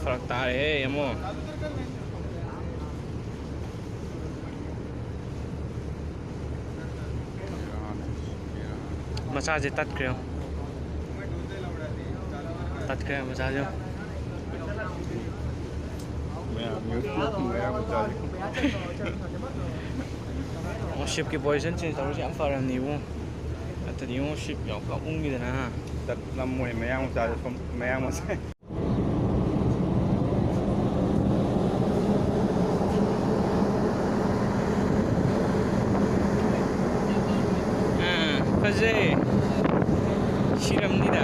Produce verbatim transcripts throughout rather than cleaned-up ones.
ꯐꯔꯛ ꯇꯥꯔꯦꯍꯦ ꯑꯃꯨꯛ꯫ ꯃꯆꯥꯁꯦ ꯇꯠꯈ꯭ꯔꯦ꯫ ꯇꯠꯈ꯭ꯔꯦ ꯃꯆꯥꯁꯦ꯫ ꯃꯌꯥꯝ ꯌꯨ-, ꯃꯌꯥꯝ ꯃꯆꯥꯁꯦ꯫ ꯑꯣ, ship ꯀꯤ position change ꯇꯧꯔꯤꯁꯦ ꯌꯥꯝ ꯐꯔꯕꯅꯤ ꯏꯕꯨꯡꯉꯣ꯫ ꯅꯠꯇ꯭ꯔꯗꯤ ꯏꯕꯨꯡꯉꯣ ship ꯌꯥꯝ ꯄꯨꯂꯞ ꯎꯪꯈꯤꯗꯅ, ꯍꯥ? ꯆꯠꯂꯝꯃꯣꯏ ꯃꯌꯥꯡ ꯃꯆꯥꯁꯦ ꯁꯨꯝ, ꯃꯌꯥꯡ ꯃꯆꯥ꯫ ꯑꯥ, ꯐꯖꯩ꯫ ꯁꯤꯔꯝꯅꯤꯗ꯫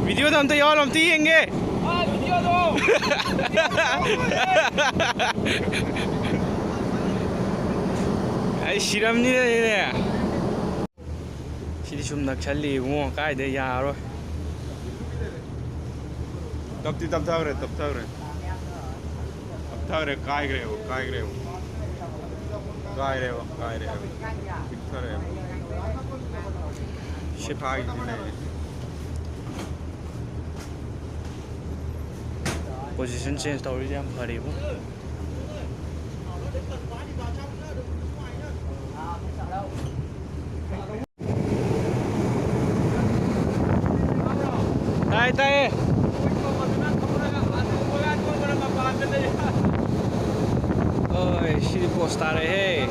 Video ꯗ ꯑꯝꯇ ꯌꯥꯎꯍꯜꯂꯣ, ꯑꯝꯇ ꯌꯦꯡꯒꯦ꯫ ꯑꯩ ꯁꯤꯔꯝꯅꯤꯅꯦ꯫ ꯁꯤꯗꯤ ꯁꯨꯝ ꯅꯛꯁꯜꯂꯤ ꯏꯕꯨꯡꯉꯣ, ꯀꯥꯏꯗꯩ ꯌꯥꯔꯣꯏ꯫ ꯇꯞꯇꯤ ꯇꯞꯊꯈ꯭ꯔꯦ, ꯇꯞꯊꯈ꯭ꯔꯦ꯫ ꯇꯞꯊꯈ꯭ꯔꯦ, ꯀꯥꯏꯈ꯭ꯔꯦꯕ, ꯀꯥꯏꯈ꯭ꯔꯦꯕ꯫ ꯀꯥꯏꯔꯦꯕ, ꯀꯥꯏꯔꯦꯕ꯫ ꯄꯤꯛꯊꯔꯦꯕ꯫ ꯁꯤ ꯐꯥꯒꯤꯗꯤ ꯂꯩꯔꯦ꯫ Position change ꯇꯧꯔꯤꯁꯦ ꯌꯥꯝ ꯐꯔꯦꯕꯨ꯫ ꯇꯥꯏ, ꯇꯥꯏꯌꯦ꯫ ꯍꯣꯏ, ꯁꯤꯗꯤ ꯄꯣꯁ ꯇꯥꯔꯦꯍꯦ꯫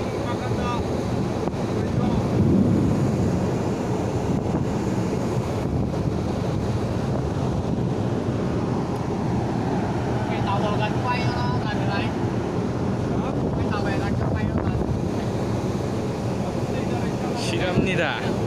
ꯁꯤꯔꯝꯅꯤꯗ꯫